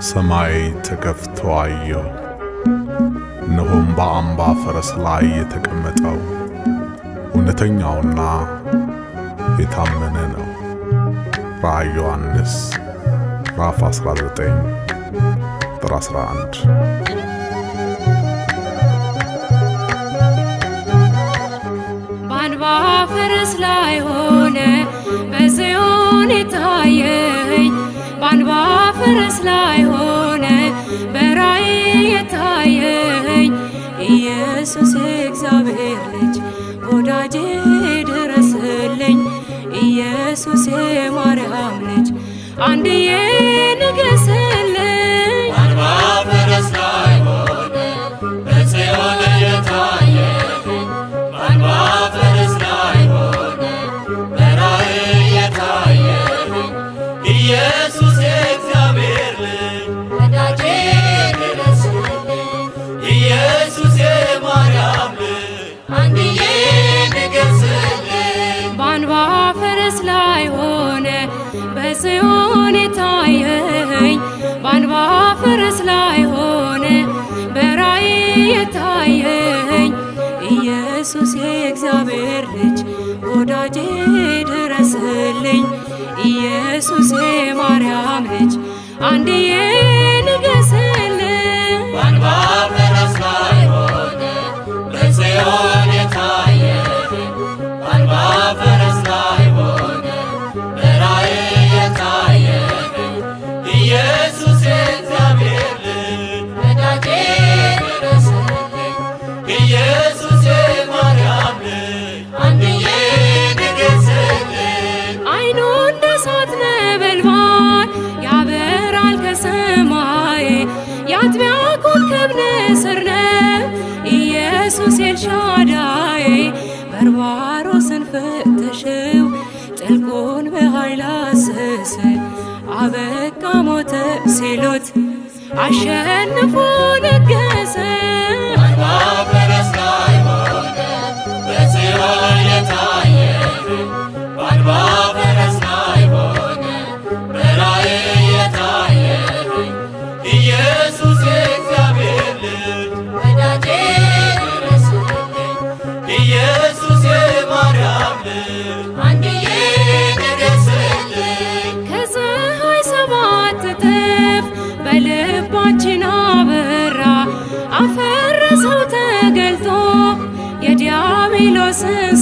ሰማይ ተከፍቶ አየሁ፣ እነሆም በአምባ ፈረስ ላይ የተቀመጠው እውነተኛውና የታመነ ነው። ራእይ ዮሐንስ ምዕራፍ 19 ቁጥር 11። በአንባ ፈረስ ላይ ሆነ በጽዮን የታየኝ፣ በአንባ ፈረስ ላይ ሆነ በራእይ የታየኝ ኢየሱስ የእግዚአብሔር ልጅ ወዳጄ ድረስልኝ፣ ኢየሱስ የማርያም ልጅ አንድዬ ንገስልኝ። በአንባ ፈረስ ላይ ሆነ በጽዮን የታየኝ፣ በአንባ ፈረስ ላይ ሆነ በራእይ የታየኝ ኢየሱስ የእግዚአብሔር ልጅ ወዳጄ ድረስልኝ፣ ኢየሱስ የማርያም ልጅ አንድዬ ንገስልኝ። በአንባ ፈረስ ላይ ሆነ በጽዮን የታየኝ፣ በአንባ ፈረስ ላይ ሆነ በራእይ የታየኝ ኢየሱስ የእግዚአብሔር ልጅ ወዳጄ ድረስልኝ፣ ኢየሱስ የማርያም ልጅ አንድዬ ንገስልኝ። በአንባ ፈረስ ላይ ሆነ በጽዮን የታየኝ፣ በአንባ ፈረስ ላይ ሆነ በራእይ የታየኝ ኢየሱስ የእግዚአብሔር ልጅ ወዳጄ ድረስልኝ፣ ኢየሱስ የማርያም ልጅ አንድዬ ንገስልኝ። አይኑ እንደ እሳት ነበልባል ያበራል ከሰማይ፣ የአጥቢያ ኮከብ ንስር ነው ኢየሱስ ኤልሻዳይ። በርባሮስን ፈተሸው ጥልቁን በኃይል አሰሰ፣ አበቃ ሞተ ሲሉት አሸንፎ ነገሰ። በአንባ ፈረስ ላይ ሆነ በጽዮን የታየኝ፣ በአንባ ፈረስ ላይ ሆነ በራእይ የታየኝ ኢየሱስ የእግዚአብሔር ልጅ ወዳጄ ድረስልኝ፣ ኢየሱስ የማርያም ልጅ አንድዬ ንገስልኝ። ከፀሐይ 7 እጥፍ በልባችን አበራ፣ አፈረሰው ተገልጦ የዲያብሎስን